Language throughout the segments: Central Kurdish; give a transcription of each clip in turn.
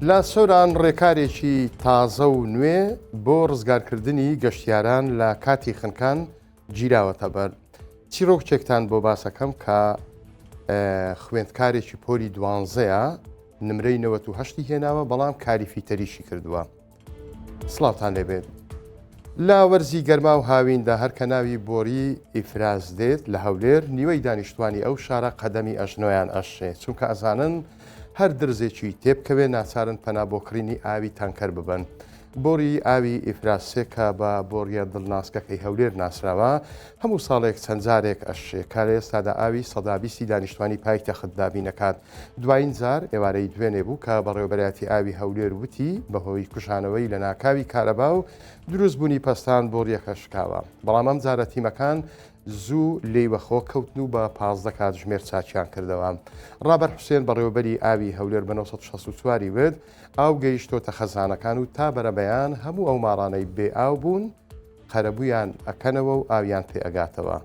لە سۆران ڕێکارێکی تازە و نوێ بۆ ڕزگارکردنی گەشتیاران لە کاتی خنکان گیراوەتە بەر. چیڕۆکێکتان بۆ باسەکەم کە خوێندکارێکی پۆلی دوانزەیە نمرەی 98 هێناوە بەڵام کاری فیتەریشی کردووە. سڵاوتان لێبێت. لە وەرزی گەرما و هاویندا هەر کە ناوی بۆری ئیفراز دێت لە هەولێر نیوەی دانیشتوانی ئەو شارە قەدەمی ئەژنۆیان ئەشێ چونکە ئەزانن هەر درزێکی تێبکەوێ ناچارن پەنا بۆ کڕینی ئاوی تانکەر ببەن. بۆری ئاوی ئیفراز سێ کە بە بۆریە دڵناسکەکەی هەولێر ناسراوە هەموو ساڵێک چەند جارێک ئەشێ کە لە ئێستادا ئاوی 120 دانیشتوانی پایتەخت دابین ئەکات. دوایین جار ئێوارەی دوێنێ بوو کە بەڕێوەبەرایەتی ئاوی هەولێر وتی، بەهۆی کوژانەوەی لەناکاوی کارەبا و دروستبوونی پەستان بۆڕییەکە شکاوە، بەڵام ئەمجارە تیمەکان زوو لێی وەخۆ کەوتن و بە 15 کاتژمێر چاکیان کردەوە. ڕابەر حوسێن بەڕێوەبەری ئاوی هەولێر بە 964 ی وت، ئاو گەیشتۆتە خەزانەکان و تا بەرەبەیان هەموو ئەو ماڵانەی بێ ئاو بوون، قەرەبوویان ئەکەنەوە و ئاویان پێ ئەگاتەوە.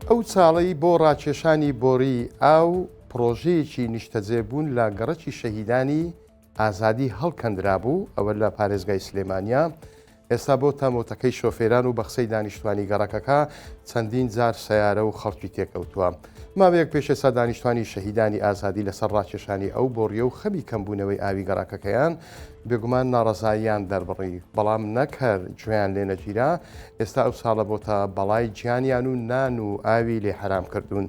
ئەو چاڵەی بۆ ڕاکێشانی بۆری ئاو پڕۆژەیەکی نیشتەجێبوون لە گەڕەکی شەهیدانی ئازادی هەڵکەندرابوو، ئەوە لە پارێزگای سلێمانییە، ئێستا بۆتە مۆتەکەی شۆفێران و بە قسەی دانیشتوانی گەڕەکەکە چەندین جار سەیارە و خەڵکی تێکەوتووە. ماوەیەک پێش ئێستا دانیشتوانی شەهیدانی ئازادی لەسەر ڕاکێشانی ئەو بۆڕییە و خەمی کەمبوونەوەی ئاوی گەڕەکەکەیان بێگومان ناڕەزاییان دەربڕی، بەڵام نەک هەر گوێیان لێ نەگیرا، ئێستا ئەو ساڵە بۆتە بەڵای گیانیان و نان و ئاوی لێ حەرام کردوون.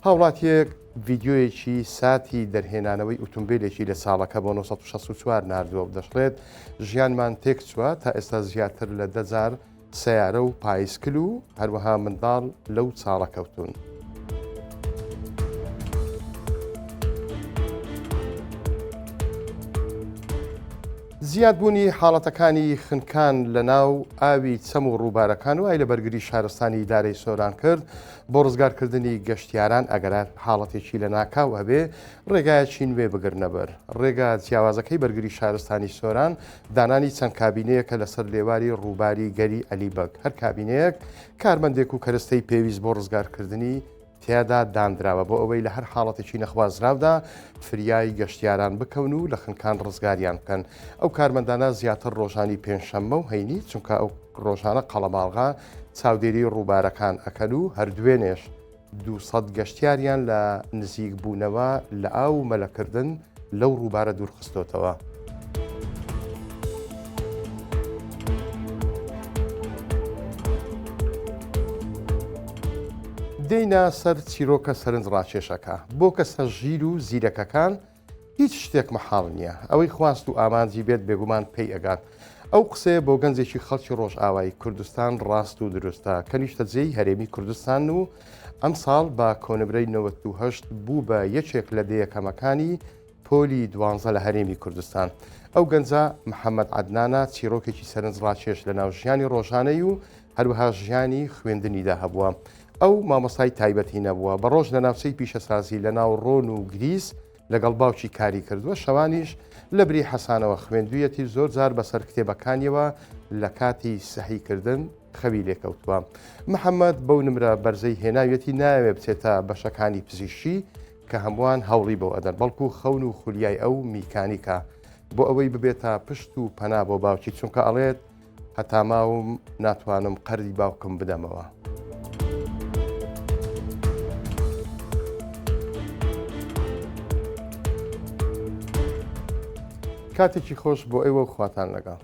هاوڵاتییەک. ڤیدیۆیەکی ساتی دەرهێنانەوەی ئوتومبیلێکی لە چاڵەکە بۆ 964 ناردووە و دەشڵێت، ژیانمان تێکچووە، تا ئێستا زیاتر لە دە جار سەیارە و پایسکل و هەروەها منداڵ لەو چاڵە کەوتوون. زیادبوونی حاڵەتەکانی خنکان لەناو ئاوی چەم و ڕووبارەکان وای لە بەرگری شارستانی ئیدارەی سۆران کرد بۆ ڕزگارکردنی گەشتیاران ئەگەر حاڵەتێکی لەناکاو هەبێ ڕێگایەکی نوێ بگرنەبەر. ڕێگا جیاوازەکەی بەرگری شارستانی سۆران دانانی چەند کابینەیەکە لەسەر لێواری ڕووباری گەری عەلی بەگ، هەر کابینەیەک کارمەندێک و کەرەستەی پێویست بۆ ڕزگارکردنی تیادا دانراوە بۆ ئەوەی لە هەر حاڵەتێکی نەخوازراودا فریای گەشتیاران بکەون و لە خنکان ڕزگاریان بکەن. ئەو کارمەندانە زیاتر ڕۆژانی پێنجشەممە و هەینی چونکە ئەو ڕۆژانە قەڵەماڵغا چاودێری ڕووبارەکان ئەکەن و هەر دوێنێش 200 گەشتیاریان لە نزیک بوونەوە لە ئاو و مەلەکردن لەو ڕووبارە دوورخستۆتەوە. دێینە سەر چیرۆکە سەرنجڕاکێشەکە. بۆ کەسە ژیر و زیرەکەکان هیچ شتێک مەحاڵ نییە. ئەوەی خواست و ئامانجی بێت بێگومان پێی ئەگات. ئەو قسەیە بۆ گەنجێکی خەڵکی ڕۆژئاوای کوردستان ڕاست و دروستە کە نیشتەجێی هەرێمی کوردستانن و ئەمساڵ بە کۆنمرەی 98 بوو بە یەکێک لە دەیەکەمەکانی پۆلی دوانزە لە هەرێمی کوردستان. ئەو گەنجە محەمەد عەدنانە چیڕۆکێکی سەرنجڕاکێش لەناو ژیانی ڕۆژانەی و هەروەها ژیانی خوێندنیدا هەبووە. ئەو مامۆستای تایبەتی نەبووە، بە ڕۆژ لە ناوچەی پیشەسازی لەناو ڕۆن و گریس لەگەڵ باوکی کاری کردووە، شەوانیش لە بری حەسانەوە خوێندوویەتی و زۆر جار بەسەر کتێبەکانیەوە لە کاتی سەهیکردن خەوی لێکەوتووە. محەمەد بەو نمرە بەرزەی هێناویەتی نایەوێ بچێتە بەشەکانی پزیشکی کە هەمووان هەوڵی بۆ ئەدەن، بەڵکو خەون و خولیای ئەو میکانیکە بۆ ئەوەی ببێتە پشت و پەنا بۆ باوکی، چونکە ئەڵێت هەتا ماوم ناتوانم قەرزی باوکم بدەمەوە. کاتێکی خۆش بۆ ئێوە و خواتان لەگەڵ.